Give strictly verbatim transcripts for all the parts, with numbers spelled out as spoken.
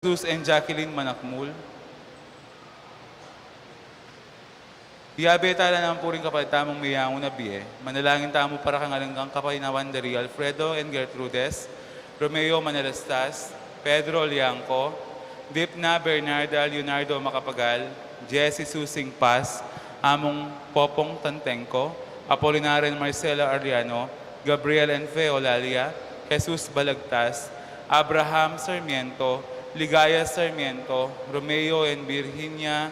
Jesus and Jacqueline Manakmul. Yabe tala naman pu ring kapatad tamung meyangu na bie. Manalangin tamu para kang alang kang kapaynawan da ri Alfredo and Gertrudes, Romeo Manalastas, Pedro Liangco, Dipna Bernarda Leonardo Macapagal, Jessie Susing Paz, Among Popong Tantengco, Apolinar and Marcela Arellano, Gabriel and Fe Olalia, Jesus Balagtas, Abraham Sarmiento, Ligaya Sarmiento, Romeo and Virginia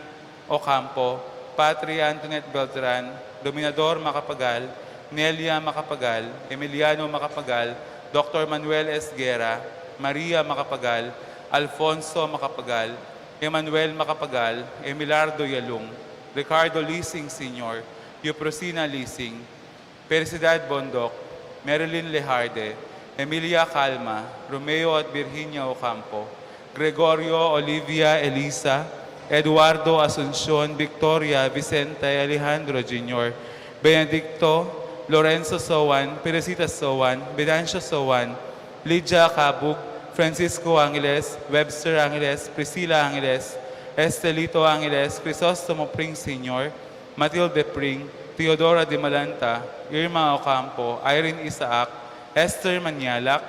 Ocampo, Patria Antoinette Beltran, Dominador Macapagal, Nelia Macapagal, Emiliano Macapagal, Doctor Manuel Esguerra, Maria Macapagal, Alfonso Macapagal, Emmanuel Macapagal, Emilardo Yalung, Ricardo Lising Senior, Euprosina Lising, Felicidad Bondoc, Marilyn Lejarde, Emilia Calma, Romeo at Virginia Ocampo, Gregorio, Olivia, Elisa, Eduardo, Asuncion, Victoria, Vicente, Alejandro Junior, Benedicto, Lorenzo Sowan, Perecita Sowan, Venancio Sowan, Lydia Cabug, Francisco Angeles, Webster Angeles, Priscilla Angeles, Estelito Angeles, Crisostomo Pring Senior, Matilde Pring, Teodora de Malanta, Irma Ocampo, Irene Isaac, Esther Manialak,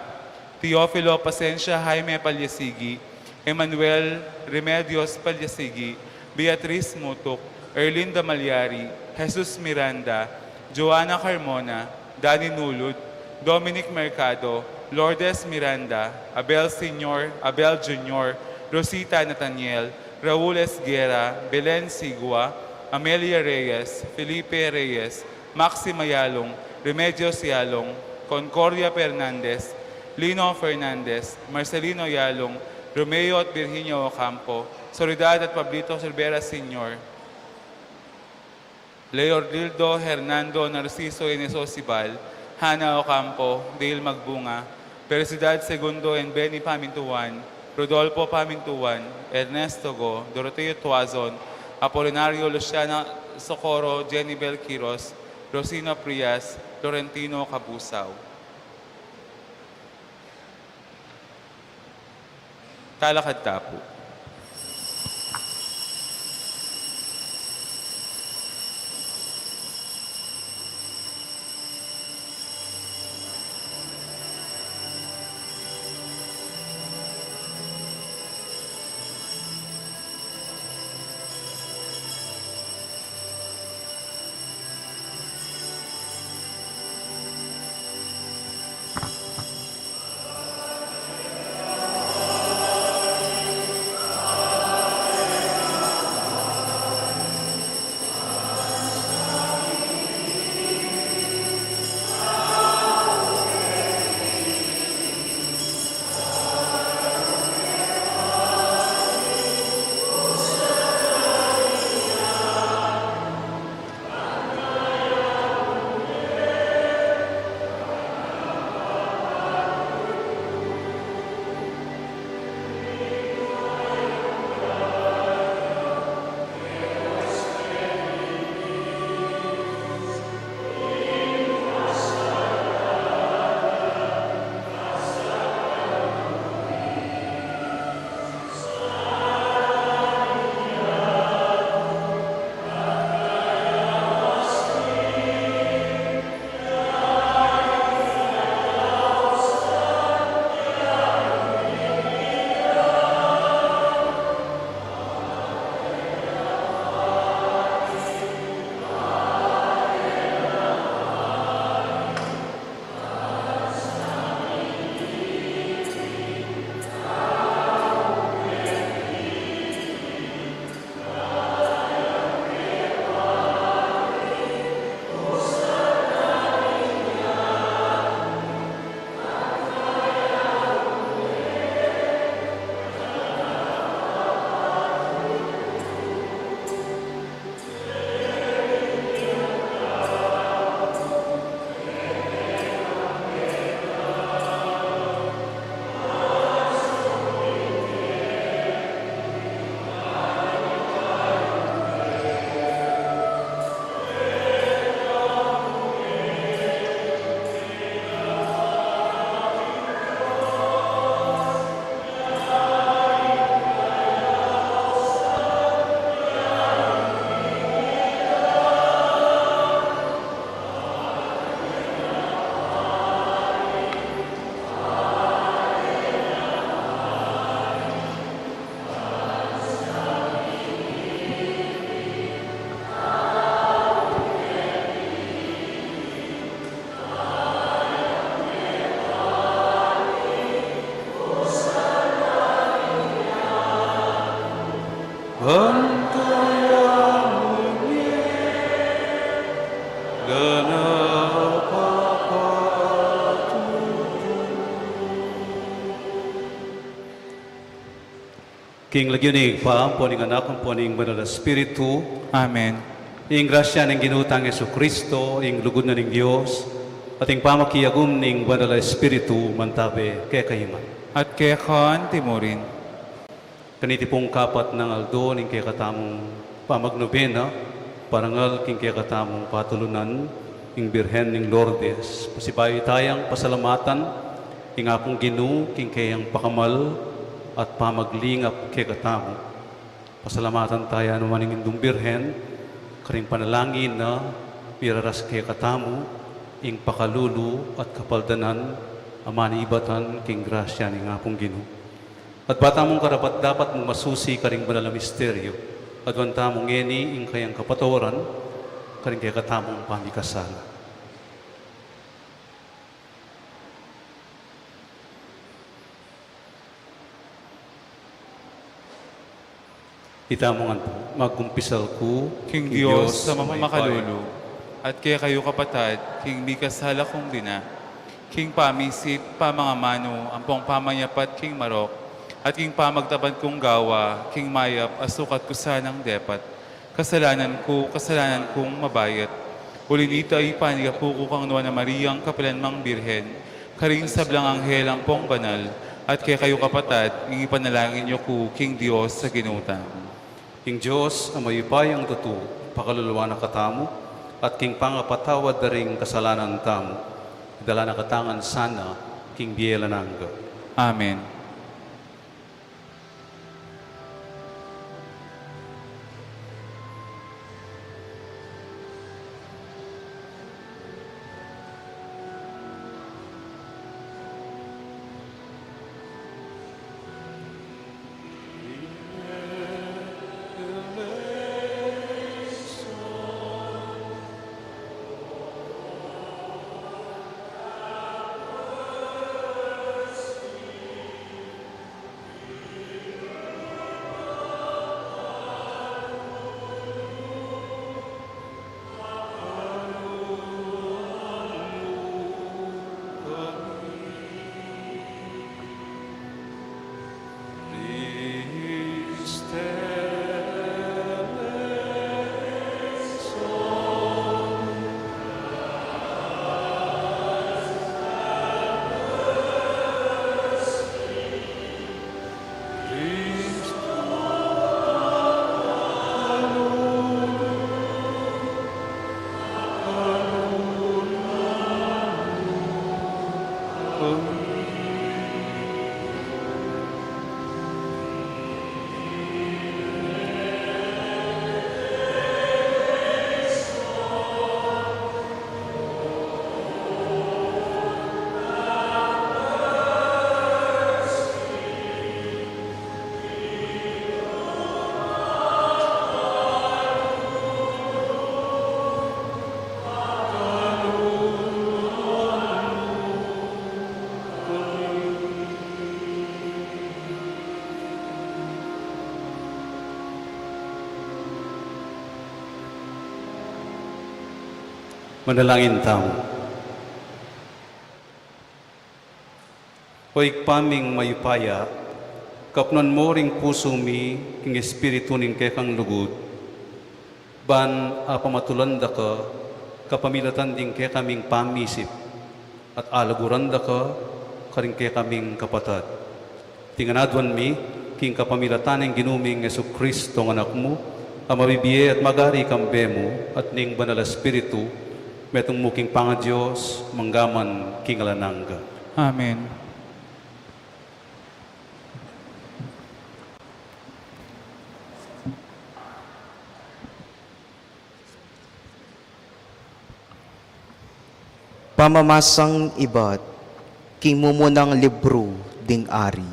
Teofilo Pasencia, Jaime Palyasigi, Emmanuel Remedios Palyasigi, Beatriz Mutuk, Erlinda Malyari, Jesus Miranda, Joanna Carmona, Danny Nulud, Dominic Mercado, Lourdes Miranda, Abel Senior, Abel Junior, Rosita Nathaniel, Raul Esguerra, Belen Sigua, Amelia Reyes, Felipe Reyes, Maxima Yalung, Remedios Yalung, Concordia Fernandez, Lino Fernandez, Marcelino Yalung, Romeo at Virginia Ocampo, Soledad at Pablito Cervera Senior, Leordildo, Hernando, Narciso, Ineso Sibal, Hana Ocampo, Dale Magbunga, Felicidad Segundo and Benny Pamintuan, Rodolfo Pamintuan, Ernesto Go, Doroteo Tuazon, Apolinario, Luciana Socorro, Jenny Bel Quiros, Rosino Prias, Florentino Cabusao. Talakad ta pu. King lagyu ning Ibpa, ampo ning Anak, ampo ning Banal a Espiritu. Amen. Ing grasya ning Ginu tang Jesucristo, ing lugud na ning Dios, at ing pamakiagum ning Banal a Espiritu, mantabe kekayu ngan. At keka anti mu rin. Kaniti pung kapat nang aldo ning kekatamung pamagnobena, parangal king kekatamung patulunan, ing Birhen ning Lourdes, pasibayu tayang pasalamatan ing Apung Ginu king keyang pakamal at pamaglingap kekatamu. Pasalamatan taya naman ing Indung Birhen, karing panalangin na miraras kekatamu ing pakalulu at kapaldanan a manibatan king grasya ning Apung Ginu. At ba tamung karapat-dapat mung masusi karing banal a misteryo, aduan tamu ngeni ing kayang kapatawaran karing kekatamung pamikasala. Itamu ngan pu, magkumpisal ku king Dios a mapamakalulu, at kekayu kapatad, king mikasala kung dina, king pamisip, pamangamanu, ampong pamanyapat king marok, at king pamagtapad kung gawa, king mayap a sukat ku sanang depat. Kasalanan ku, kasalanan kung mabayat. Uli nita, ipanigapu ku kang Nuan a Mariang kapilan mang Birhen, karing sablang anghel ampong banal, at kekayu kapatad, ing ipanalangin yu ku king Dios a Ginu tamu. Ing Dios a mayupayang tutu, pakaluluan na katamu, at king pangapatawad da ring kasalanan tamu, idala na kata ngan sana king bie alang angga. Amen. Manalangin tamu. O Ibpa ming mayupaya, kapnan mu ring pusu mi king espiritu ning kekang lugud, ban apamatulan da ka kapamilatan ding kekaming pamisip, at alaguran da ka karing kekaming kapatad. Iti ngan aduan mi king kapamilatan ning Ginu ming Jesucristo a Anak mu, a mabibie at magari kambe mu at ning Banal a Espiritu, metung mu king pangaDios, mangga man king alang angga. Amen. Pamamasang ibat king mumunang libru ding ari.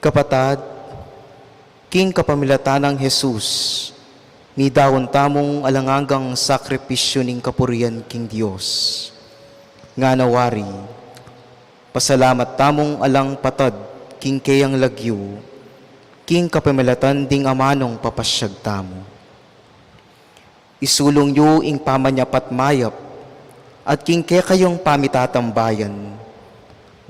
Kapatad, king kapamilatan nang Jesus, midaun tamung alang anggang sakripisyu ning kapurian king Dios. Ngana wari, pasalamat tamung alang patad king keyang lagyu, king kapamilatan ding amanung papasyag tamu. Isulung yu ing pamanyapat mayap, at king kekayung pamitatambayan,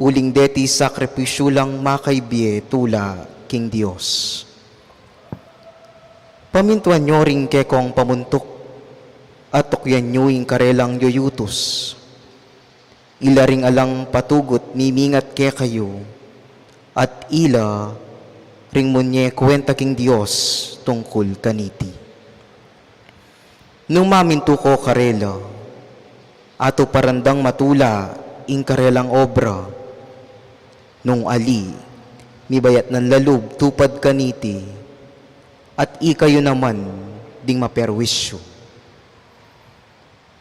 uling deti sakripisyu lang makaibie tula king Dios. Pamintuan yu ring kekong pamuntuk, at tukyan yu ing karelang yuyutus. Ila ring alang patugut mimingat kekayu, at ila ring munye kuwenta king Dios tungkul kaniti. Nung mamintu ko karela, atuparan dang matula ing karelang obra. Nung ali, mibayat nan lalub tupad kaniti, at ikayu naman ding maperwisyu.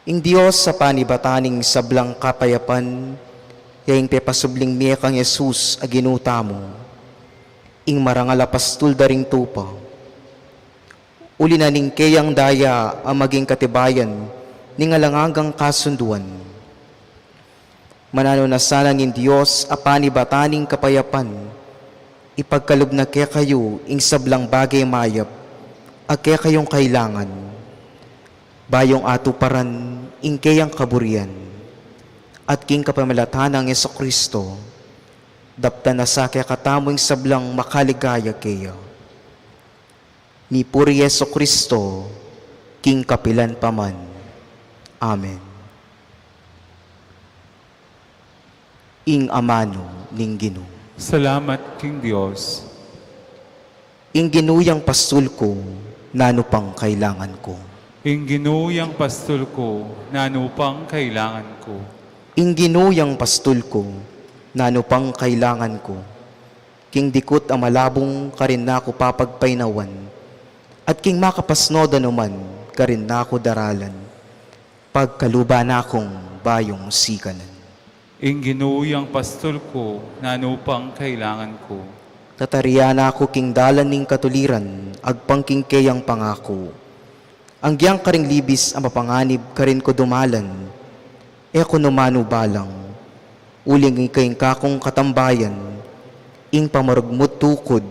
Ing Dios a panibatan ning sablang kapayapan, ya ing pepasubling mie kang Jesus a Ginu tamu, ing marangal a pastul da ring tupa, uli na ning keyang daya a maging katibayan ning alang anggang kasunduan. Mananu na sana ning Dios a panibatan ning kapayapan, ipagkalub na kekayu ing sablang bage mayap a kekayung kailangan, bayung atuparan ing keyang kaburian, at king kapamilatan nang Jesucristo, daptan na sa kekatamu ing sablang makaligaya keya. Mipuri Jesucristo, king kapilan pa man. Amen. Ing amanu ning Ginu. Salamat king Dios. Ing Ginu yang pastul ku, nanu pang kailangan ku? Ing Ginu yang pastul ku, nanu pang kailangan ku? Ing Ginu yang pastul ku, nanu pang kailangan ku? King dikut a malabung karin na ku papagpainawan, at king makapasno danuman karin na ku daralan, pagkaluban na kung bayung sikanan. Ing Ginu yang pastul ku, nanu pang kailangan ku? Tatarian na ku king dalan ning katuliran, agpang king keyang pangaku. Anggiyang karing libis a mapanganib karin ku dumalan, e ku nu manu balang, uling ika ing kakung katambayan, ing pamarugmut tukud,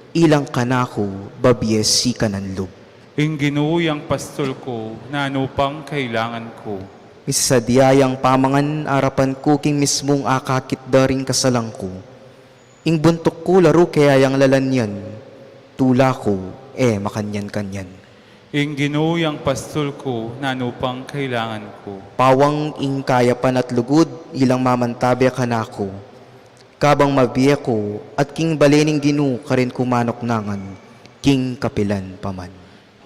ilang kanaku babie sikanan lub. Ing Ginu yang pastul ku, nanu pang kailangan ku? Misadia yang pamangan arapan ku king mismung akakit da ring kasalang ku. Ing buntuk ku laru kaya yang lalanyan, tula ku e makanyan-kanyan. Ing Ginu yang pastul ku, nanu pang kailangan ku? Pawang ing kayapan at lugud, ilang mamantabe kanaku. Kabang mabie ku, at king bale ning Ginu karin ku manuknangan, king kapilan pa man.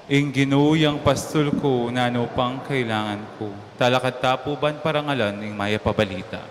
Ing Ginu yang pastul ku, nanu pang kailangan ku? Talakad ta pu ban parangalan ing mayap a balita.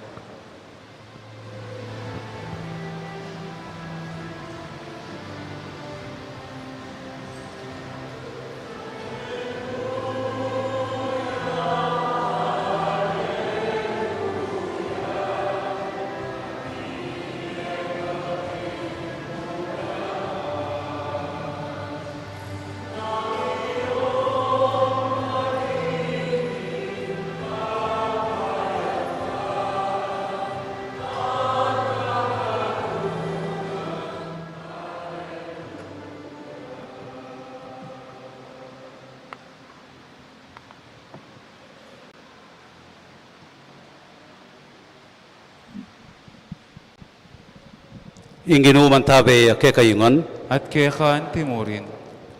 Ing Ginu mantabe ya kekayu ngan. At keka anti murin.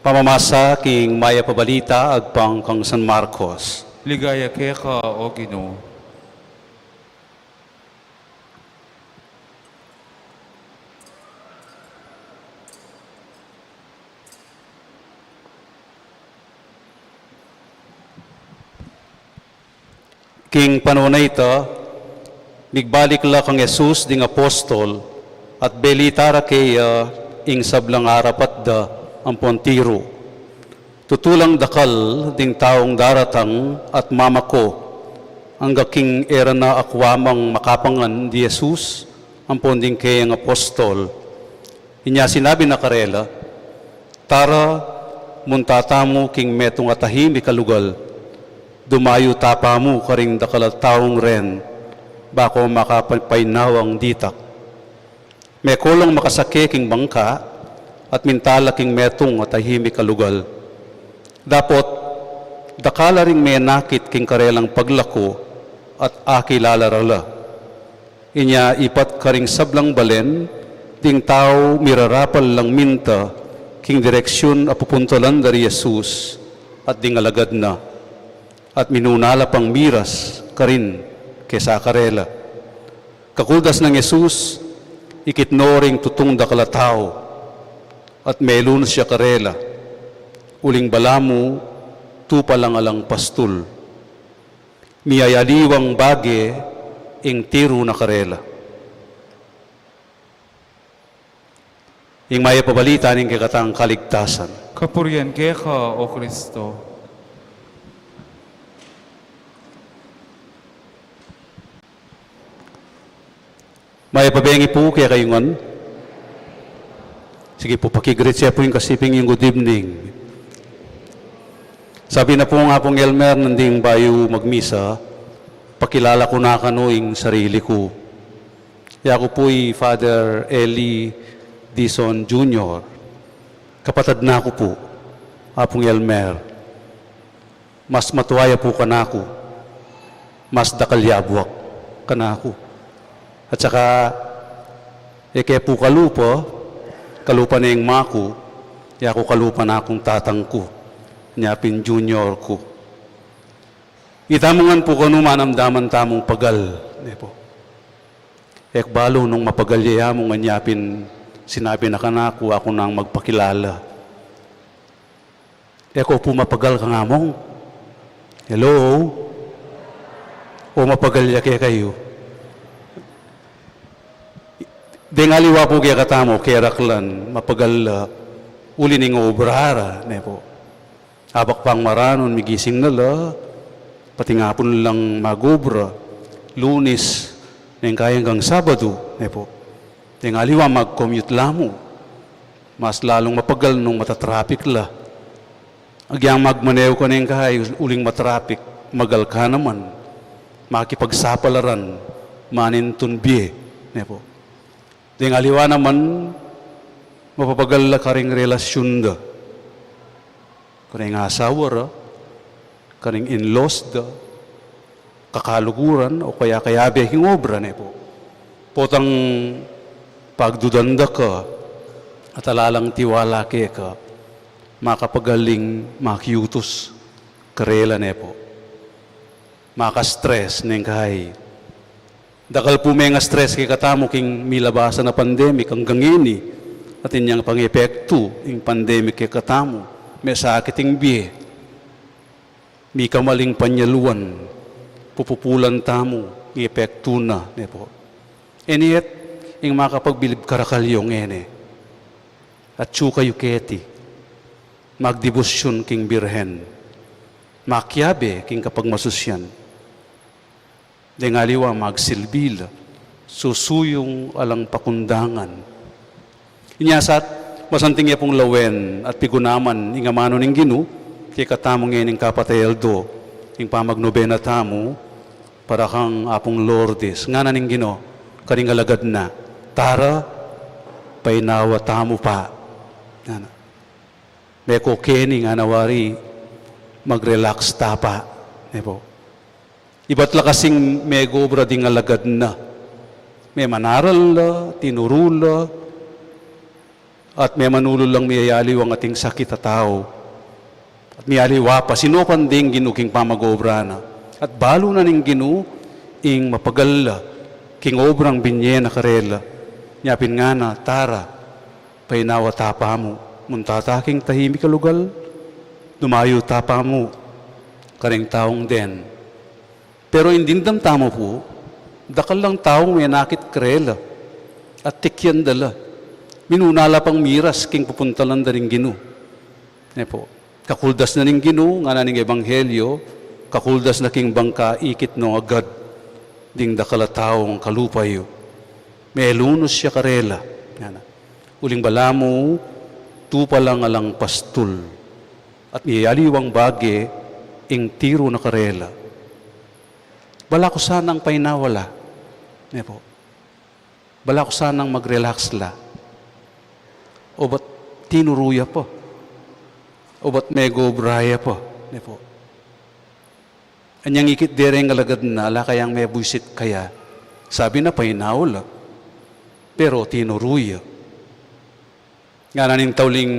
Pamamasa king mayap a balita agpang kang San Marcos. Ligaya keka, O Ginu. King panaun a ita, migbalik la kang Jesus ding apostol, at belita ra keya ing sablang arapat da ampon tiru. Tutu lang dakal ding taung daratang at mamako, angga king e ra na akua mang makapangan di Jesus ampon ding keyang apostol. Inya sinabi na karela, Tara, munta tamu king metung a tahimik a lugal. Dumayu ta pamu karing dakal a taung ren, ba ko makapapainawa ditak. Meko lang makasake king bangka, at minta la king metung a tahimik a lugal. Dapot, dakal la ring menakit king karelang paglaku, at akilala ra la. Inya ibat karing sablang balen, ding tau mirarapal lang minta king direksyun a pupuntalan da ri Jesus at ding alagad na, at minuna la pang miras karin kesa karela. Kakuldas nang Jesus, ikit no ring tutung dakal a tau, at melunus ya karela, uling balamu tupa lang alang pastul. Miyayaliwang bage ing tiru na karela. Ing mayap a balita ning kekatang kaligtasan. Kapurian keka, O Kristo. Mayap a bengi pu kekayu ngan. Sige pu, pakigreet ye pu ing kasiping yung good evening. Sabi na pu ning Apung Elmer nanding bayu magmisa, pakilala ku na kanu ing sarili ku. Yaku pu i Father Eli Dizon Junior. Kapatad na ku pu, Apung Elmer. Mas matua ya pu kanaku, mas dakal ya buak kanaku. At saka, e ke pu kalupa, kalupa neng ama ku, yaku kalupa na kung tatang ku, nya pin junior ku. Itamu ngan pu kanu manamdaman tamung pagal, ne pu. E ku balu nung mapagal ya mu ngan nya pin sinabi na kanaku, aku nang magpakilala. E ko pu mapagal kang among? Hello? O mapagal ya kekayu? Deng aliwa pu kekatamu, keraklan, mapagal la, uli ning obra ra, ne pu. Abak pang maranun, migising na la, pati ngapun lang mag-obra, Lunis, neng kaya anggang Sabadu, ne pu. Deng aliwa mag-commute la mu. Mas lalung mapagal nung matatrapik la. Agyang magmaneho ka neng kaya uling matrapik, magal ka naman. Makipagsapalaran, manintun bie, ne pu. Deng aliwa naman, mapapagal la karing relasyun da. Karing asawa ra, karing in-laws da, kakaluguran, o kaya kayabe king obra, ne pu. Potang pagdudan da ka, at ala lang tiwala keka, makapagal ing makiutus karela, ne pu. Maka-stress neng kaya. Dakal pu meng-stress kekatamu king milabasan a pandemic anggang ngeni, at inyang pang-epektu ing pandemic kekatamu, mesakit ing bie, mikamal ing panyaluan, pupupulan tamu ing epektu na, ne pu. And yet, ing makapagbilib karakal yu ngeni, atyu kayu keti, magdebosyun king Birhen, makiabe king kapagmasusyan. Deng aliwa magsilbi la, susuyung alang pakundangan. Inya sa, masanting ya pung lawen at pigunaman ing amanu ning Ginu, kekatamu ngening kapatay aldo, ing pamagnobena tamu, para kang Apung Lourdes, ngana ning Ginu, karing alagad na, tara, painawa tamu pa. Ngana. Meko keni ngana wari, mag-relax ta pa, ne pu. Ibat la kasing megobra ding alagad na. Memanaral la, tinuru la, at memanulul lang miyayaliwang ating sakit a tau. At miyaliwa pa, sinopan ding Ginu king pamag-obra na. At balu na ning Ginu ing mapagal la king obrang binye na karela. Nya pin ngana, tara, painawa ta pa mu, munta ta king tahimik a lugal, dumayu ta pa mu karing taung den. Pero ing dimdam tamu pu, dakal lang taung menakit karela at tikyan da la. Minuna la pang miras king pupuntalan da ring Ginu. Ne pu. Kakuldas na ning Ginu, ngana ning Ebanghelyo, kakuldas na king bangka ikit no agad ding dakal a taung kalupa yu. Melunus ya karela. Ngana. Uling balamu, tupa lang alang pastul. At miyayaliwang bage ing tiru na karela. Bala ku sanang painawa la. Ne pu. Bala ku sanang mag-relax la. Obat tinuru ya pa. Obat megobra ya pa. Ne pu. Anyang ikit de reng alagad na, ala kayang mebuisit kaya. Sabi na painawa la, pero tinuru ya. Ngana ning tauling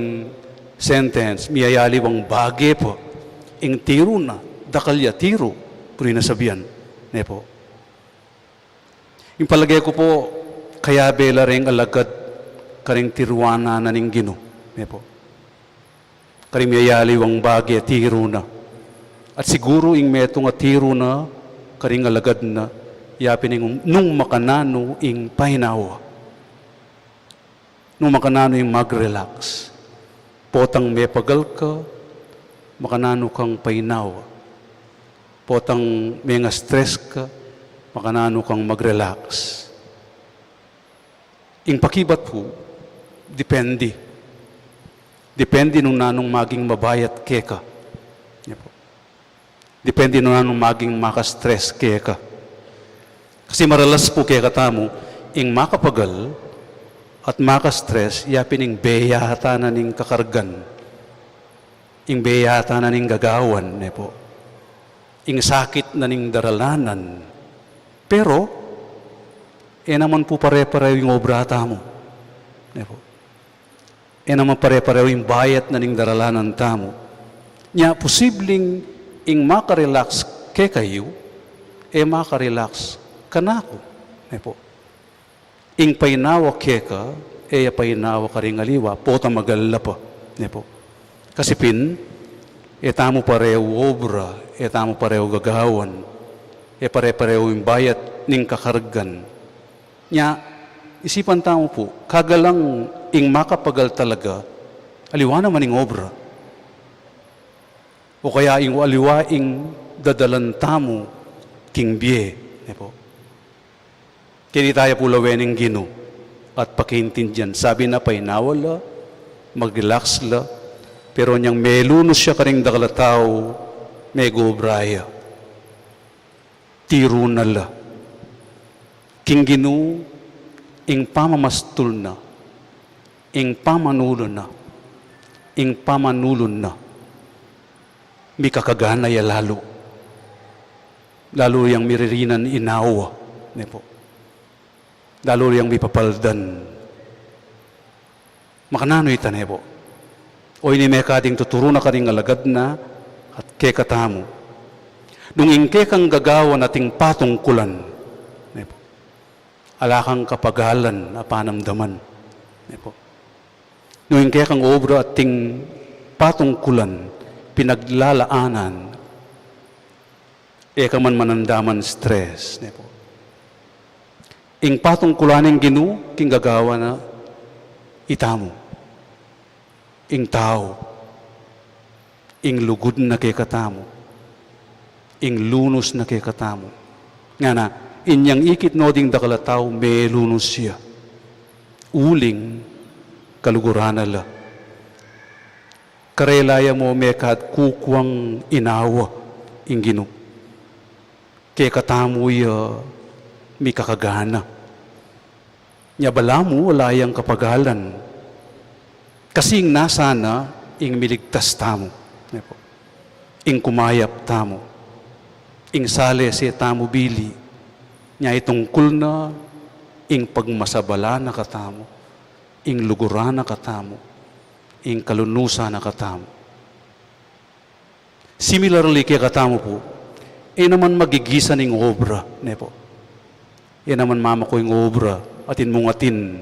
sentence, miyayaliwang bage pa ing tiru na, dakal ya tiru, puri na sabian, ne po. Ing palage ku po, kayabe la reng alagad karing tiruan na ning Ginu, ne po. Karing miyayaliwang bage tiru na. At siguru ing metung a tiru na karing alagad na, ya pin ing nung makananu ing painawa. Nung makananu ing mag-relax. Potang mepagal ka, makananu kang painawa. Potang menga-stress ka, makananu kang mag-relax. Ing pakibat pu, depende. Depende nung nanung maging mabayat keka. Yan po. Depende nung nanung maging maka-stress keka. Kasi maralas pu kekatamu, ing makapagal at maka-stress, ya pin ing beyatan na ning kakargan. Ing beyatan na ning gagawan, ne po. Ing sakit na ning daralanan. Pero, e naman pu pare-pareho ing obra tamu. Ne po. E naman pare-pareho ing bayat na ning daralanan tamu. Nya, posibleng ing maka-relax kekayu, e maka-relax kanaku. Ne po. Ing painawa keka, e ya painawa karing aliwa, pota magal la pa, ne po. Kasi pin, e tamu parehu obra, e tamu parehu gagawan, e pare-parehu ing bayat ning kakargan. Nya, isipan tamu pu, kagalang ing makapagal talaga, aliwa naman ing obra. O kaya ing aliwa ing dadalan tamu king bie, ne po. Keni taya pu lawen ing Ginu at pakiintindian. Sabi na painawa la, mag-relax la, pero nyang melunus ya karing dakal a tau, megobra ya. Tiru na la. King Ginu, ing pamamastul na, ing pamanulu na, ing pamanulu na, mikakagana ya lalu. Lalu yang miririnan inawa, ne po. Lalu yang mipapaldan. Makananu ita, ne po? O ini mekad ing tuturu na karing alagad na at kekatamu. Nung ing kekang gagawan ating patungkulan, ne po, ala kang kapagalan a panamdaman, ne po. Nung ing kekang obra ating patungkulan, pinaglalaanan, e ka man manandaman stress, ne po. Ing patungkulan ning Ginu, king gagawan na itamu. Ing tau, ing lugud na kekatamu, ing lunus na kekatamu. Ngana, inyang ikit no ding dakal a tau, melunus ya. Uling kaluguran na la. Karela ya mo mekad kukuang inawa ing Ginu. Kekatamu ya mikakagana. Nya balamu ala yang kapagalan. Kasi ing nasa na ing miligtas tamu, ne po. Ing kumayap tamu. Ing salese tamu bili. Nya itungkul na ing pagmasabala na katamu. Ing luguran na katamu. Ing kalunusan na katamu. Similarly, kekatamu pu, e naman magigisan ing obra, ne po. E naman mamaku ing obra, atin mung atin.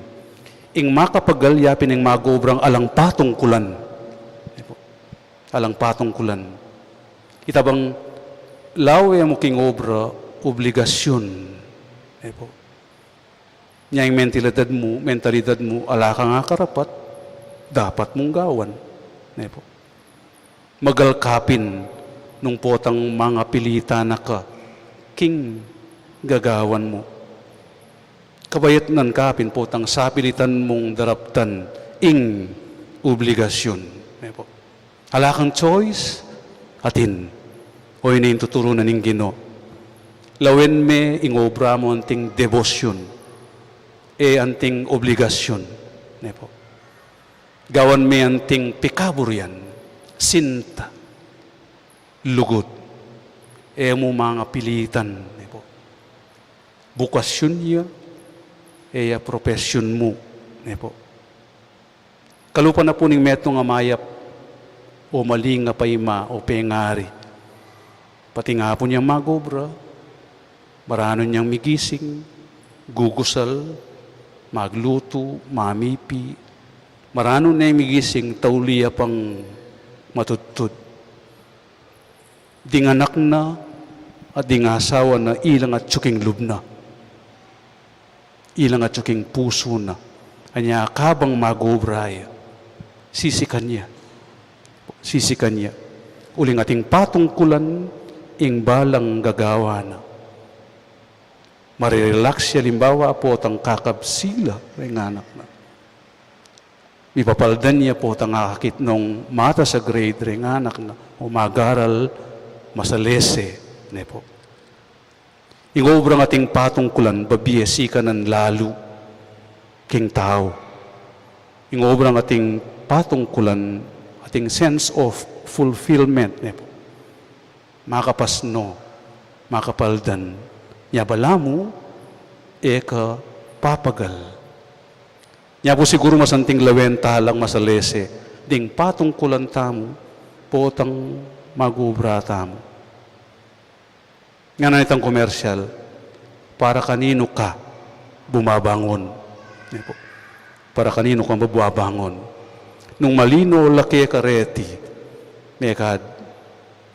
Ing makapagal ya pin ing mag-obrang alang patungkulan. Ne po. Alang patungkulan. Ita bang lawe mu king obra, obligasyun. Ne po. Nya ing mentalidad mu, mentalidad mu, ala kang akarapat, dapat mung gawan. Ne po. Magal ka pin nung potang mangapilitan na ka king gagawan mu. Kabayatnan ka pin potang sapilitan mung daraptan ing obligasyun. Ne po. Ala kang choice, atin. O ini ing tuturu na ning Ginu. Lawen me ing obra mu anting debosyun, e anting obligasyun. Ne po. Gawan me anting pikaburian, sinta, lugud. E mu mangapilitan, ne po. bukasyun ya, e ya propesyun mu, ne po. Kalupa na pu ning metung a mayap o maling a paima o pengari. Pati nga pu niyang magobra, maranu niyang migising, gugusal, maglutu, mamipi, maranu neng migising, tauli ya pang matudtud. Ding anak na at ding asawa na, ilang atyu king lub na, ilang atyu king pusu na. Anya kabang magobra ya, sisikan ya. Sisikan ya. Uling ating patungkulan ing balang gagawa na. Marirelax ya, alimbawa, potang kakabsi la reng anak na. Mipapaldan ya potang akakit nong matas a grade reng anak na o mag-aral masalese, ne po. Ing obrang ating patungkulan, babie sikanan lalu king tau. Ing obrang ating patungkulan, ating sense of fulfillment, ne po. Makapasno, makapaldan, nya balamu, e ka papagal. Nya pu siguru masanting lawen ta lang masalese ding patungkulan tamu, potang magobra tamu. Ngana itang komersyal, para kaninu ka bumabangon? Ne po. Para kaninu ka bumabangon? Nung malino la keka reti, mekad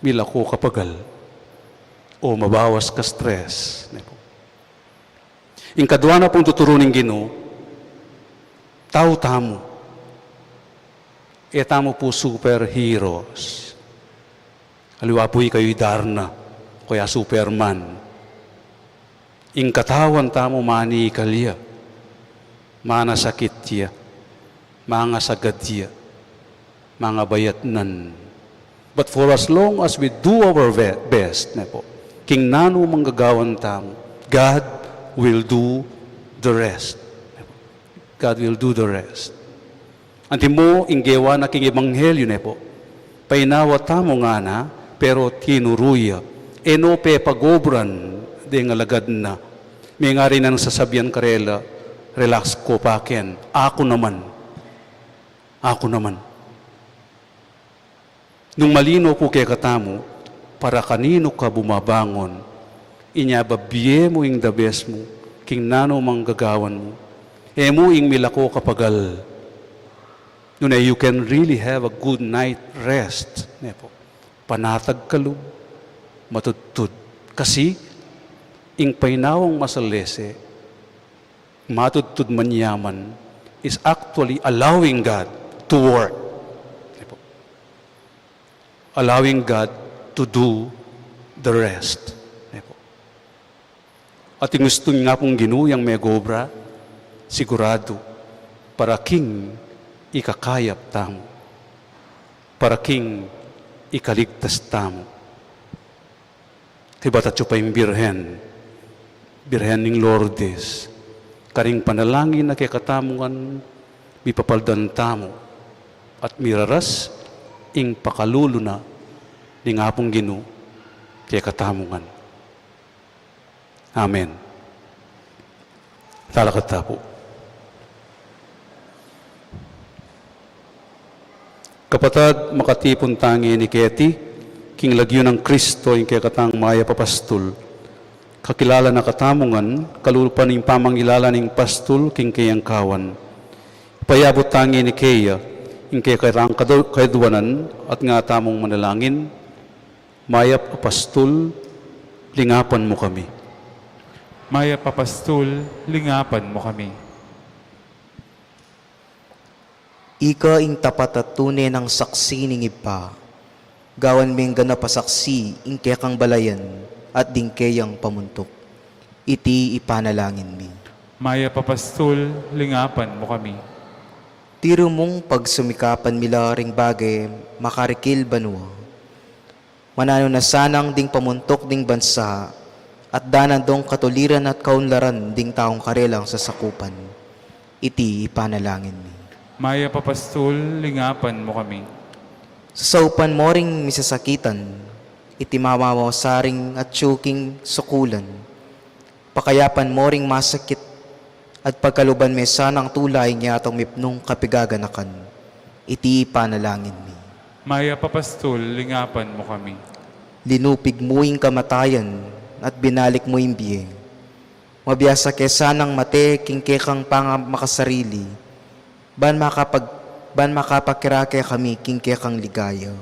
milako ka pagal o mabawas ka stress, ne po. Ing kadua na pung tuturu ning Ginu, tau tamu. E tamu pu superheroes. Aliwa pu ikayu i Darna, o kaya Superman. Ing katawan tamu manikal ya, manasakit ya, mangasagad ya, mangabayatnan. But for as long as we do our ve-, best, ne po, king nanu mang gagawan tamu, God will do the rest. God will do the rest. Antimo ing gewa na king ebanghelyu, ne po. Painawa tamu ngana, pero tinuru ya. E no pepagobran deng alagad na. Mengari nang sasabian karela, "Relax ko pa ken. Aku naman. Aku naman." Nung malino pu kekatamu, para kaninu ka bumabangon, inya babie mu ing the best mu king nanu mang gagawan mu. E mu ing milako ka pagal. Nune, you can really have a good night rest, ne po. Panatag ka lub, matudtud. Kasi, ing painawang masalese, matudtud, manyaman, is actually allowing God to work. Ne po. Allowing God to do the rest. Ne po. At ing gustu na pung Ginu yang megobra, siguradu, para king ikakayap tamu, para king ikaligtas tamu. Kaybat atyu pa ing Birhen, Birhen ning Lourdes, karing panalangin na kekatamu ngan mipapaldan tamu, at miraras ing pakalulu na ning Apung Ginu kekatamu ngan. Amen. Talakad ta pu. Kapatad, makatipun tang ini keti, king lagyu nang Kristo, ing kekatang mayap a pastul. Kakilala na katamu ngan, kalupa ning pamangilala ning pastul, king keyang kawan. Payabut tang ini keya, ing kekatang kadu-, kayadwanan, at nga tamung manalangin, Mayap a Pastul, lingapan mu kami. Mayap a Pastul, lingapan mu kami. Ika ing tapat at tune nang saksi ning Ibpa, gawan meng ganap a saksi ing kekang balayan at ding keyang pamuntuk. Iti ipanalangin mi. Mayap a Pastul, lingapan mu kami. Tiru mung pagsumikapan mi la ring bage makarikil banua. Mananu na sanang ding pamuntuk ding bansa, at danan dong katuliran at kaunlaran ding taung karelang sasakupan. Iti ipanalangin mi. Mayap a Pastul, lingapan mu kami. Sasaupan mo ring misasakitan, iti mamawasaring atyu king sukulan. Pakayapan mo ring masakit at pagkaluban me sanang tula ing yatung mipnung kapigaganakan. Iti ipanalangin mi. Mayap a Pastul, lingapan mu kami. Linupig mu ing kamatayan at binalik mu ing bie. Mabiasa ke sanang mate king kekang pangamakasarili, ban makapag-, ban makapakirake kami king kekang ligaya.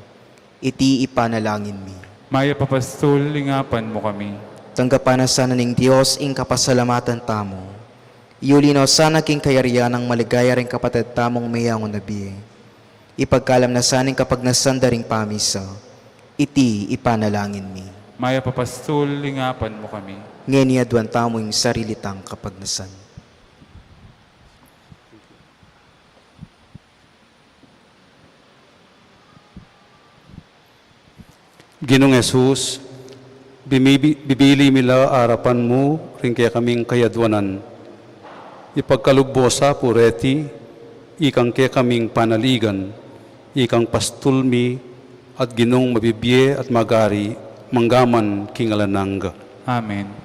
Iti ipanalangin mi. Mayap a Pastul, lingapan mu kami. Tanggapan na sana ning Dios ing kapasalamatan tamu. Iuli no sana king kayarian nang maligaya ring kapatad tamung meyangu na bie. Ipagkalam na sana ing kapagnasan da ring pamisa. Iti ipanalangin mi. Mayap a Pastul, lingapan mu kami. Ngeni aduan tamu ing sarili tang kapagnasan. Ginung Jesus, bimibi-, bibili mi la arapan mu ring kekaming kayaduanan. Ipagkalub mu sa pu reti, ikang kekaming panaligan, ikang pastul mi, at Ginung mabibie at magari, manggaman king alang angga. Amen.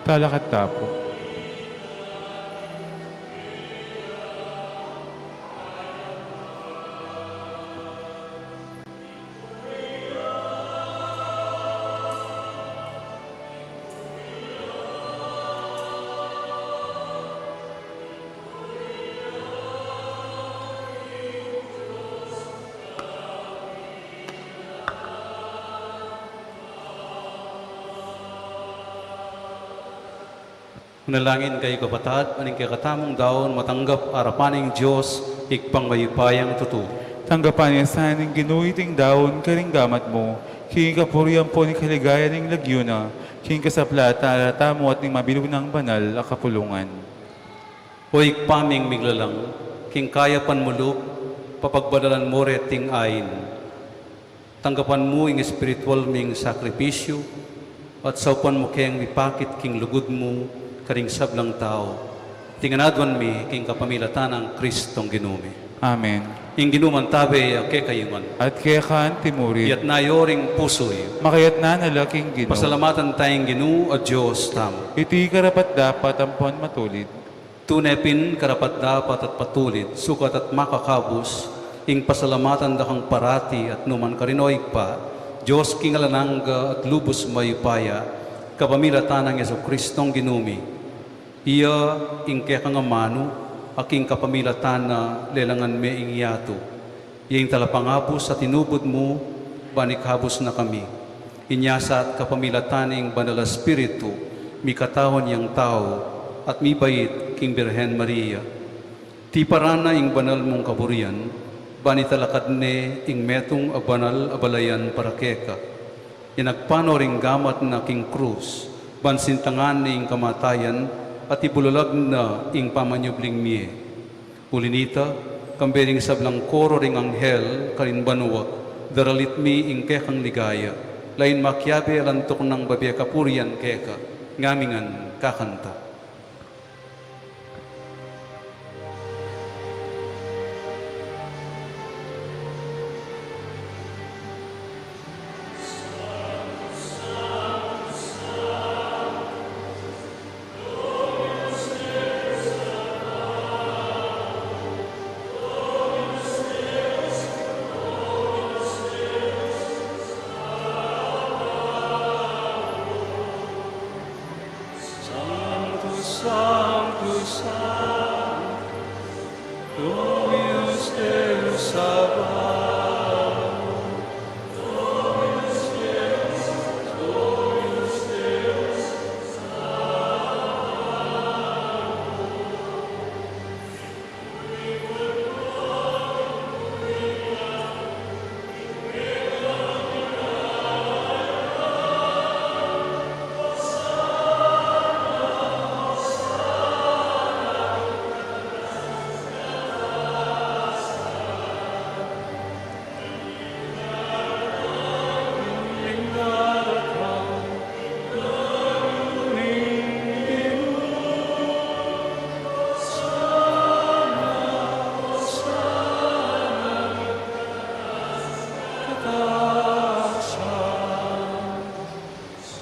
Talakad ta pu. Manalangin kayu kapatad, ban ing kekatamung daun matanggap arapan ning Dios, Ibpang mayupayang tutu. Tanggapan na sa ning Ginu iting daun karing gamat mu, King kapurian ampon king kaligayan ning lagyu na, king kasaplatan tamu at ning mabilug nang banal a kapulungan. O Ibpa ming miglalang, king kayapan mu lub, papagbanalan mu reting ain. Tanggapan mu ing espiritual ming sakripisyu, at saupan mu keng mipakit king lugud mu karing sablang tau. Iti ngan aduan mi king kapamilatan nang Kristong Ginu mi. Amen. Ing Ginu mantabe ya kekayu ngan. At keka antimurin. Iyatas yu ring pusu yu. Makayatna na la king Ginu. Pasalamatan taya ing Ginu a Dios tamu. Iti karapat-dapat ampon matulid. Tune pin karapat-dapat at patulid, sukat at makakabus, ing pasalamatan da kang parati at nukarin man, o Ibpa, Dios king alang angga at lubus mayupaya, kapamilatan nang Jesucristong Ginu mi. Iya ing kekang amanu, a king kapamilatan na lelangan me ing yatu. Iya ing talapangabus a tinubud mu, ban ikabus na kami. Inya sa at kapamilatan ning Banal a Espiritu, mikatawan yang tau, at mibait king Birhen Maria. Tiparan na ing banal mung kaburian, ban italakad ne ing metung a banal a balayan para keka. Inagpang no ring gamat na king krus, ban sintangan ne ing kamatayan, at ibulalag na ing pamanyubling mie. Uli nita, kambe ring sablang koro ring anghel karin banua, daralit mi ing kekang ligaya, lain makiabe alang tuknang babie kapurian keka, ngamingan kakanta. Sanctus, Sanctus, Sanctus, Dominus Deus Sabaoth.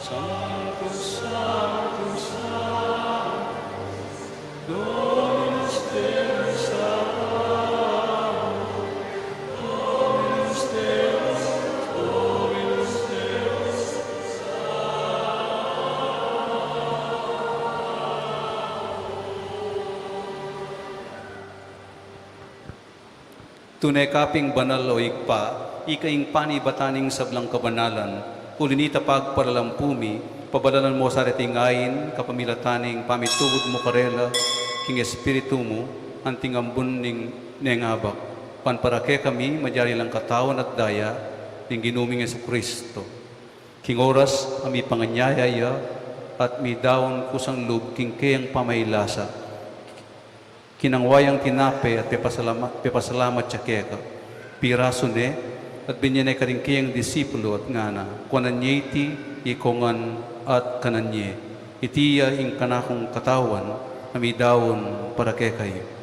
Sanctus, Sanctus, Sanctus, Dominus Deus Sabaoth, Dominus Deus, Dominus Deus Sabaoth. Tune ka pin banal, o Ibpa, ika ing panibatan ning sablang kabanalan. Uli nita pagparalampu mi, pabanalan mo sa reting ain, kapamilatan ning pamitubud mu karela, king Espiritu mu, anting ambun ning nengabak. Ban para kekami, malyari lang katawan at daya, ning Ginu ming Jesucristo. King oras a mipanganyaya ya, at midaun kusang lub king keyang pamailasa. Kinangwa yang tinape at pepasalamat, pepasalamat ya keka. Pirasu ne, at binye ne karing keyang disipulu at ngana, kuanan ye iti, ikongan at kanan ye. Iti ya ing kanakung katawan, a midaun para kekayu.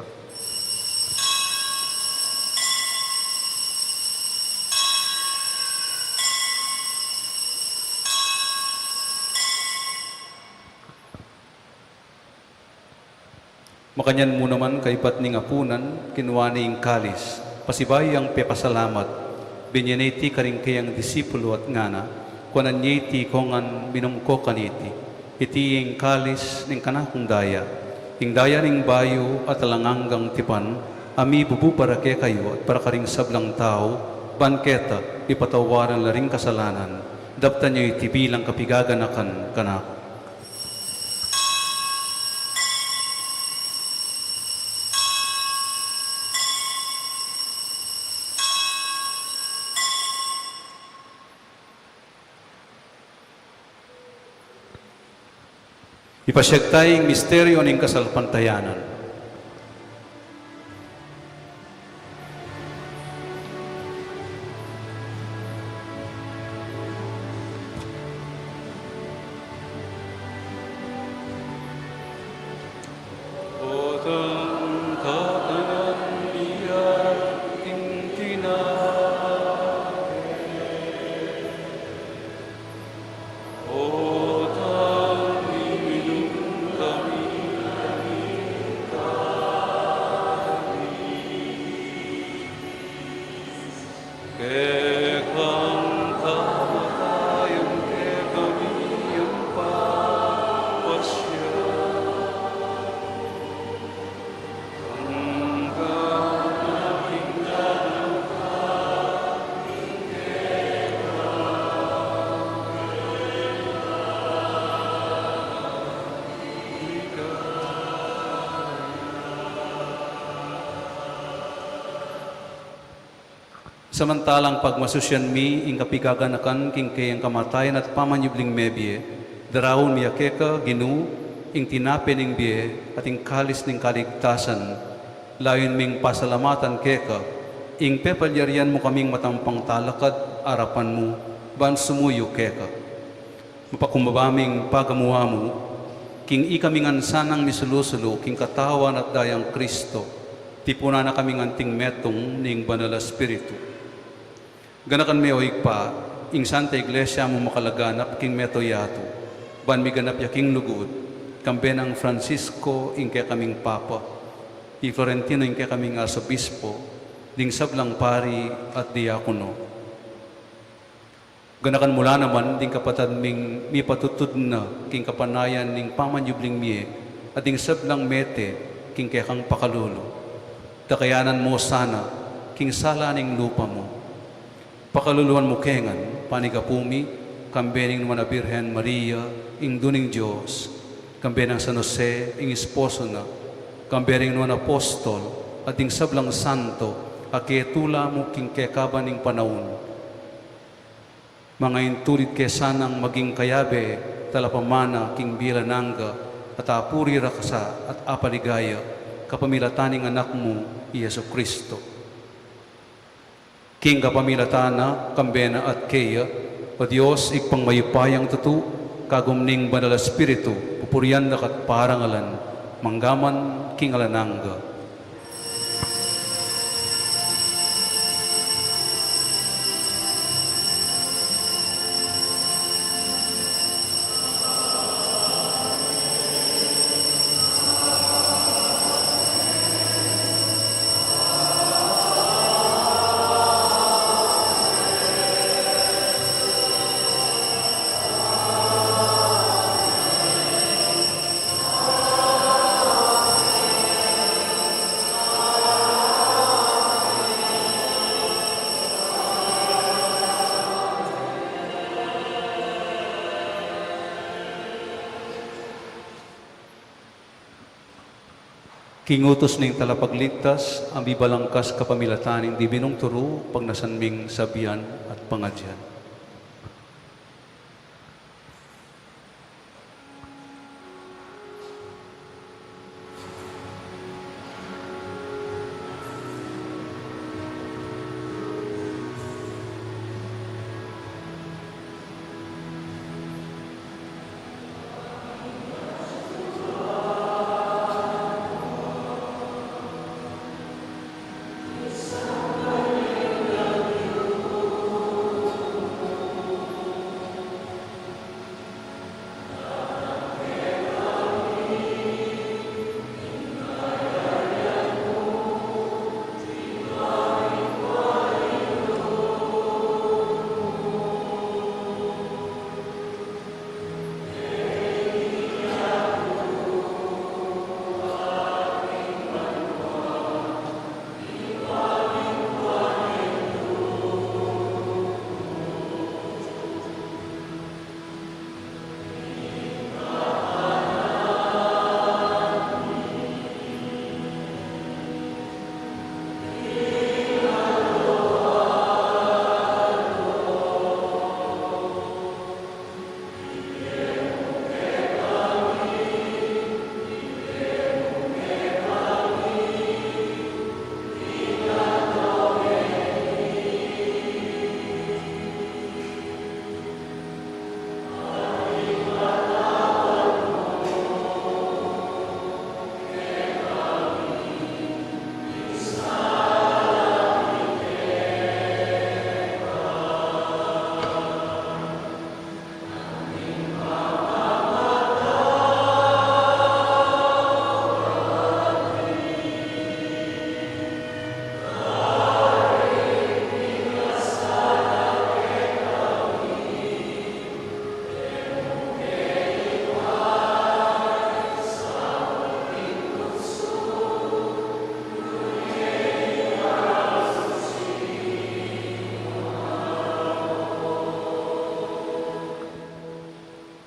Makanyan mu naman kaybat ning apunan, kinua ne ing kalis, pasibayu yang pepasalamat, binye ne iti karing keyang disipulu at ngana, kuanan ye iti ikongan, minum ko kaniti. Iti ing kalis ning kanakung daya, ing daya ning bayu at alang anggang tipan, a mibubu para kekayu at para karing sablang tau, ban keta ipatawaran la ring kasalanan. Daptan yu iti bilang kapigaganakan kanaku. Ipasiag taya ing misteryu ning kasalpantayanan. Potang kakanan mi at ing tinape. Potang minum kami at ing kalis. Kekang kamatayan kekami ing pagpasya. Samantalang pagmasusyan mi ing kapigaganakan king keyang kamatayan at pamanyubling mebie, daraun mi ya keka, Ginu, ing tinape ning bie at ing kalis ning kaligtasan, layun ming pasalamatan keka, ing pepalyarian mu kaming matampang talakad arapan mu, ban sumuyu keka. Mapakumbaba ming pagamu-amu, king ikami ngan sanang misulu-sulu king katawan at dayang Kristo, tipunan na kaming anting metung ning Banal a Espiritu. Ganakan me, o Ibpa, ing Santa Iglesia mu makalaganap king mabilug a yatu, ban miganap ya king lugud, kambe nang Francisco ing kekaming Papa, i Florentino ing kekaming Arsobispo, ding sablang pari at diakono. Ganakan mu la naman ding kapatad ming mipatutud na king kapanayan ning pamanyubling mie, at ding sablang mete king kekang pakalulu. Dakayanan mu sana king sala ning lupa mu. Pakaluluan mu ke ngan panigapu mi, kambe ning Nuan a Birhen Maria, Indu ning Dios, kambe nang San Jose, ing esposo na, kambe ring nuan a apostol, at ding sablang santo a ketula mu king kekaban ning panaun. Mangaintulid ke sanang maging kayabe, talapamana king bie alang angga, at apuri ra ka sa at apaligaya, kapamilatan ning Anak mu, i Jesucristo. King kapamilatan na, kambe na at keya, o Dios, Ibpang mayupayang tutu, kagum ning Banal a Espiritu, pupurian da ka at parangalan, mangga man king alang angga. King utus ning Talapagligtas, a mibalangkas kapamilatan ning Dibinung Turu, pagnasan ming sabian at pangadyan.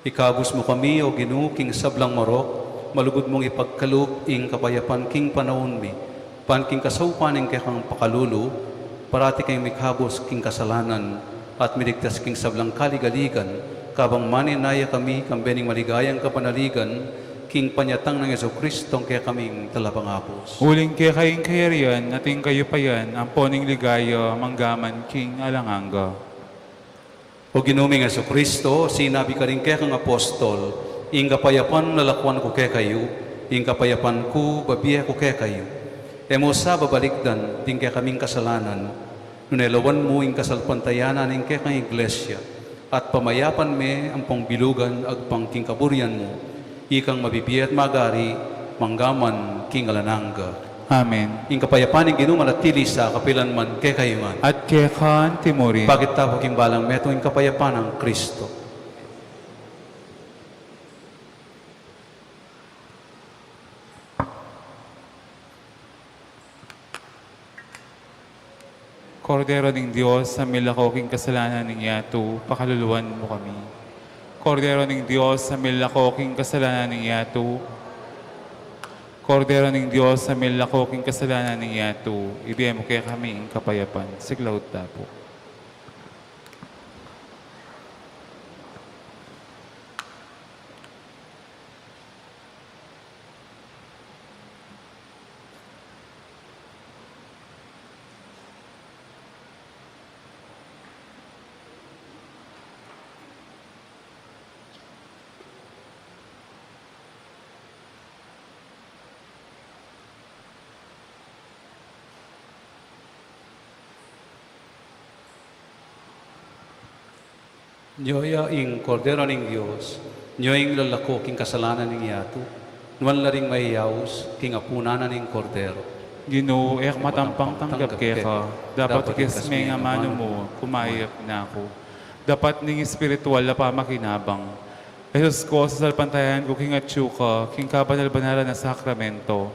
Ikabus mu kami, O Ginu, king sablang marok, malugud mung ipagkalub ing kapayapan king panaun mi, ban king kasaupan ning kekang pakalulu, parati kayung mikabus king kasalanan, at miligtas king sablang kaligaligan, kabang manenaya kami, kambe ning maligayang kapanaligan, king panyatang nang Jesucristo, kekaming talapangabus. Uling keka ing kayarian, at ing kayupayan, ampo ning ligaya, manggaman king alang angga. O Ginu ming Jesucristo, sinabi ka ring kekang apostol, ing kapayapan lalakuan ku kekayu, ing kapayapan ku babie ku kekayu. E mu sa babalikdan ding kekaming kasalanan, nune lawan mu ing kasalpantayanan ning kekang Iglesia, at pamayapan me ampong bilugan agpang king kaburian mu, ikang mabibie at magari, manggaman king alang angga. Amen. Ing kapayapan ning Ginu manatili sa kapilanman kekayu ngan. At keka mu rin. Pakit tamu king balang metung ing kapayapan nang Kristo. Kordero ning Dios, a milako king kasalanan ning yatu, pakaluluan mu kami. Kordero ning Dios, a milako king kasalanan ning yatu. Kordero ning Dios, a milako king kasalanan ning yatu, ibie mu kekami ing kapayapan. Siglaut tamu pu. Nyo ya ing Kordero ning Dios, nyo ing lalako king kasalanan ning yatu, nuan la ring mayayaus king apunan na ning Kordero. Ginu, e ku matampang tanggap keka, dapat ikes me ing amanu mu, kumayap na ku. Dapat ning espiritual a pamakinabang. Jesus ku, sasalpantayanan ku king atyu ka, king kabanal-banalan a sakramento.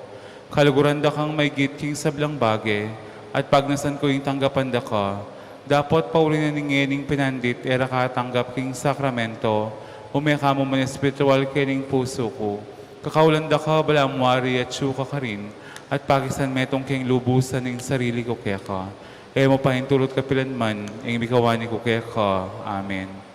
Kaluguran da kang maigit king sablang bage, at pagnasan ku ing tanggapan da ka. Dapot pauli na ning ngening pinandit e ra ka tanggap king sakramento, ume ka mu man espiritual kening pusu ku. Kakaulan da ka, balamu wari atyu ka karin, at pakisan metung keng lubusan ing sarili ku keka. E mu paintulut kapilanman ing mikawani ku keka. Amen.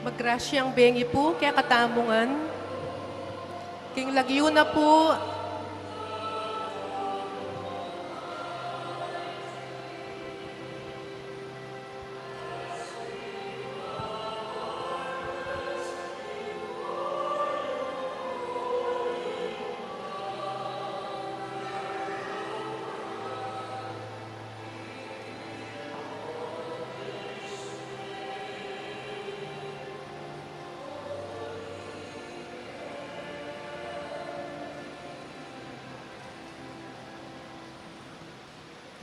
Magrasyang bengi pu kekatamu ngan. King lagyu na pu,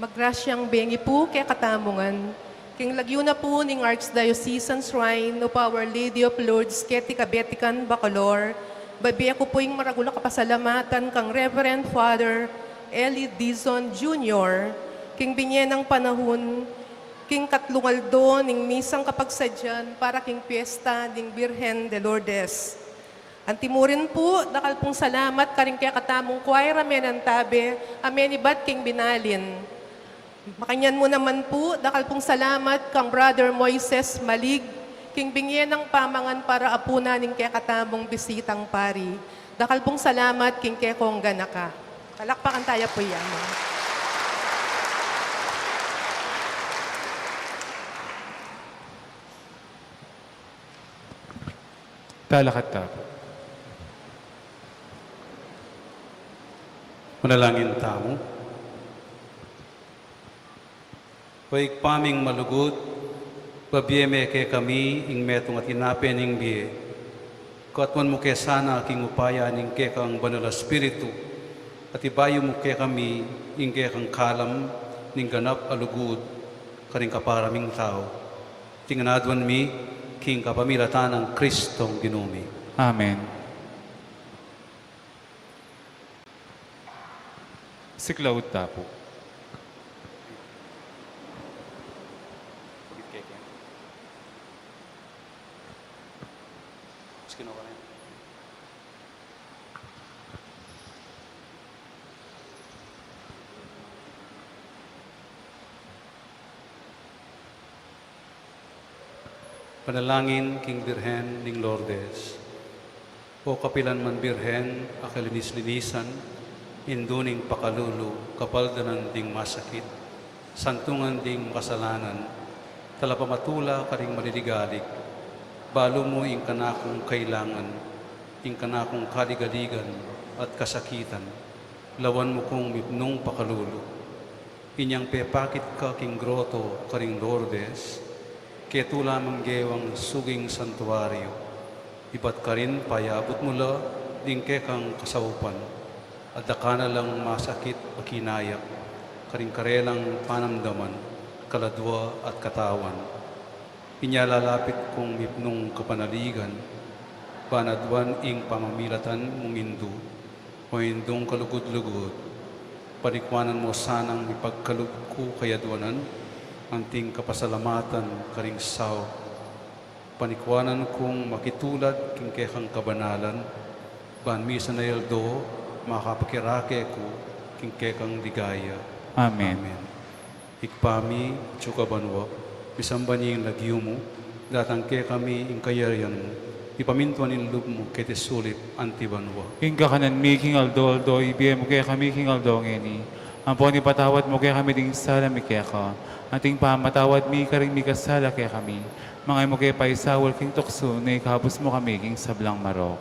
magrasyang bengi pu kekatamu ngan. King lagyu na pu ning Archdiocesan Shrine of Our Lady of Lourdes keti Kabetikan, Bacolor, babie ku pu ing maragul a kapasalamatan kang Reverend Father Eli Dizon Junior, king binye nang panahun, king katlung aldo ning misang kapagsadyan para king piesta ning Birhen de Lourdes. Antimurin pu, dakal pung salamat karing kekatamung choir a menantabe, a menibat king binalin. Makanyan mu naman pu, dakal pung salamat kang Brother Moises Malig, king binye nang pamangan para apunan ning kekatamung bisitang pari. Dakal pung salamat king kekong ganaka. Palakpakan taya pu ya, ma. Talakad ta pu. Manalangin tamu. O Ibpa ming malugud, babie me kekami ing metung a tinape ning bie. Katuan mu ke sana king upaya ning kekang Banal a Espiritu, at ibayu mu kekami ing kekang kalam ning ganap a lugud karing kapara ming tau. Iti ngan aduan mi king kapamilatan nang Kristong Ginu mi. Amen. Siklaud ta pu. Panalangin king Birhen ning Lourdes. O kapilan man Birhen a kalinis-linisan, indu ning pakalulu, kapaldanan ding masakit, santungan ding makasalanan, talapamatula karing maliligalig, balu mu ing kanakung kailangan, ing kanakung kaligaligan at kasakitan, lawan mu kung mipnung pakalulu. Inyang pepakit ka king groto karing Lourdes, ketu lamang gewang suging santuario, ibat karin payabut mu la ding kekang kasaupan, at daka na lang masakit a kinayak karing karelang panamdaman, kaladua at katawan. Inya lalapit kung mipnung kapanaligan, ban aduan ing pamamilatan mung indu, o indung kalugud-lugud, panikuanan mu sanang mipagkalub ku kayaduanan, anting kapasalamatan karing saup. Panikuanan kung makitulad king kekang kabanalan, ban misan a aldo makapakirake ku king kekang ligaya. Amen. Amen. Ibpa mi, atsu ka banua, misamban ya ing lagyu mu, datang kekami ing kayarian mu, mipamintuan ing lub mu keti sulip anti banua. Ing kakanan mi king aldo-aldo, ibie mu kekami king aldo ngeni. Ampon ipatawad mu kekami ding sala mi keka, anting pamamatawad mi karing mikasala kekami. Manga e mu ke paisaul king tuksu, nune ikabus mu kami king sablang marok.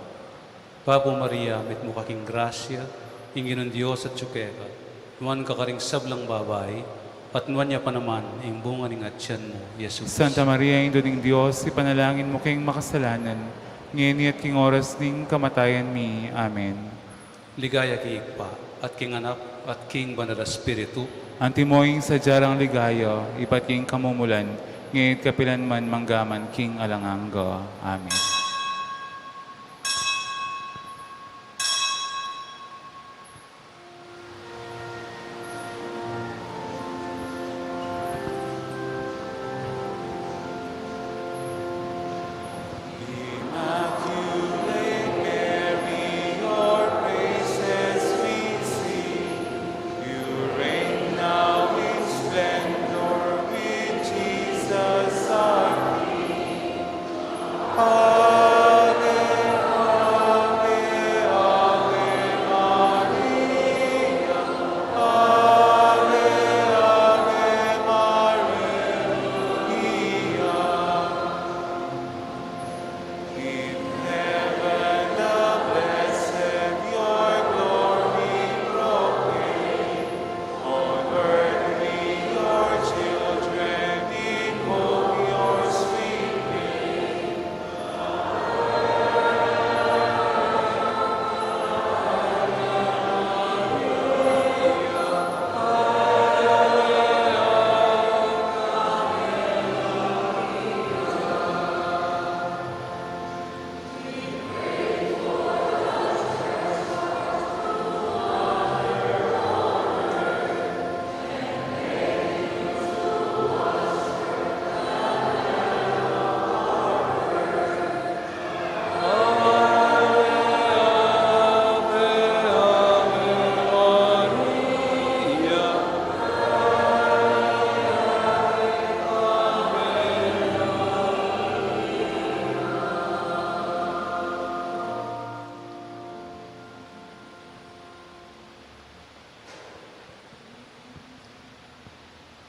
Bapu Maria, mitmu ka king grasya, ing Ginung Dios atsu keka. Nuan ka karing sablang babai, at nuan ya pa naman ing bunga ning atian mu, Jesus. Santa Maria, Indu ning Dios, ipanalangin mu keng makasalanan, ngeni at king oras ning kamatayan mi. Amen. Ligaya king Ibpa, at king Anak, at king Banal a Espiritu. Antimo ing sadya rang ligaya, ibat king kamumulan, ngeni at kapilan man, mangga man king alang angga. Amen.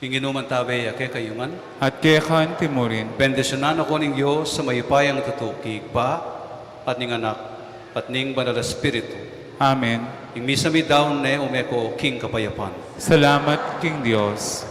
Ing Ginu mantabe ya kekayu ngan. At keka anti mu rin. Bendisyunan na kayu ning Dios a mayupayang tutu, king Ibpa, at ning Anak, at ning Banal a Espiritu. Amen. Ing misa mi daun ne, ume ko king kapayapan. Salamat king Dios.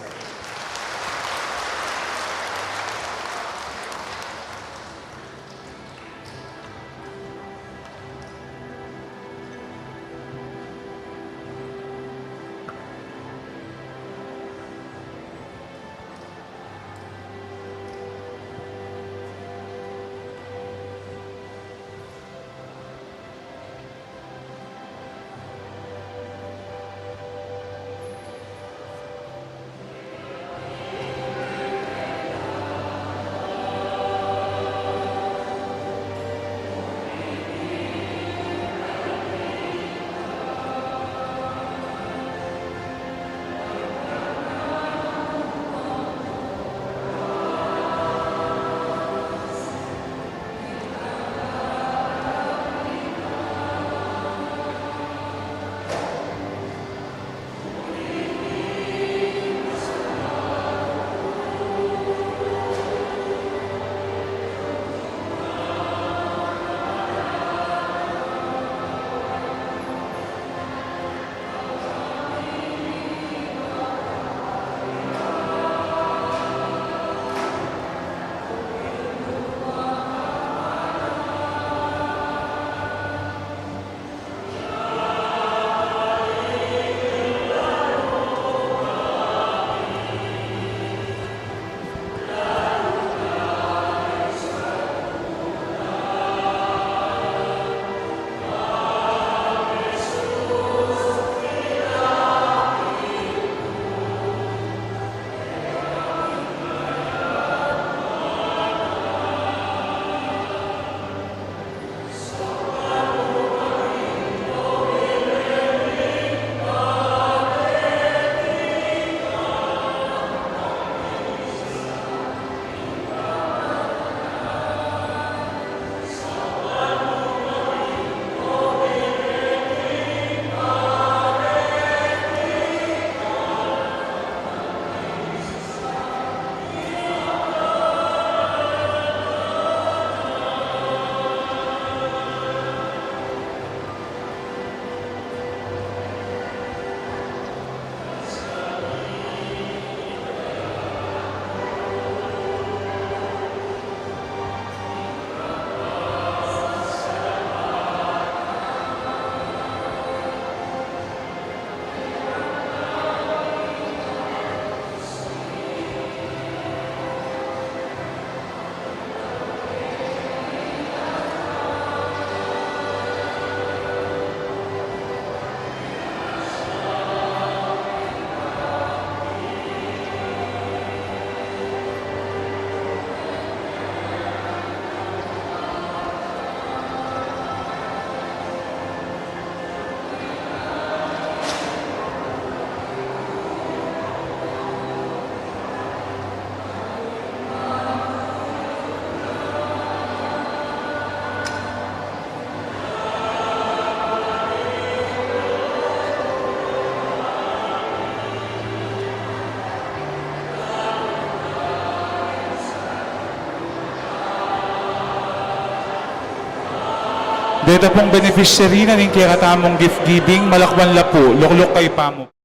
Deta pung beneficiary na ning kekatamung gift giving, malakwan la pu, lukluk kaymu pa.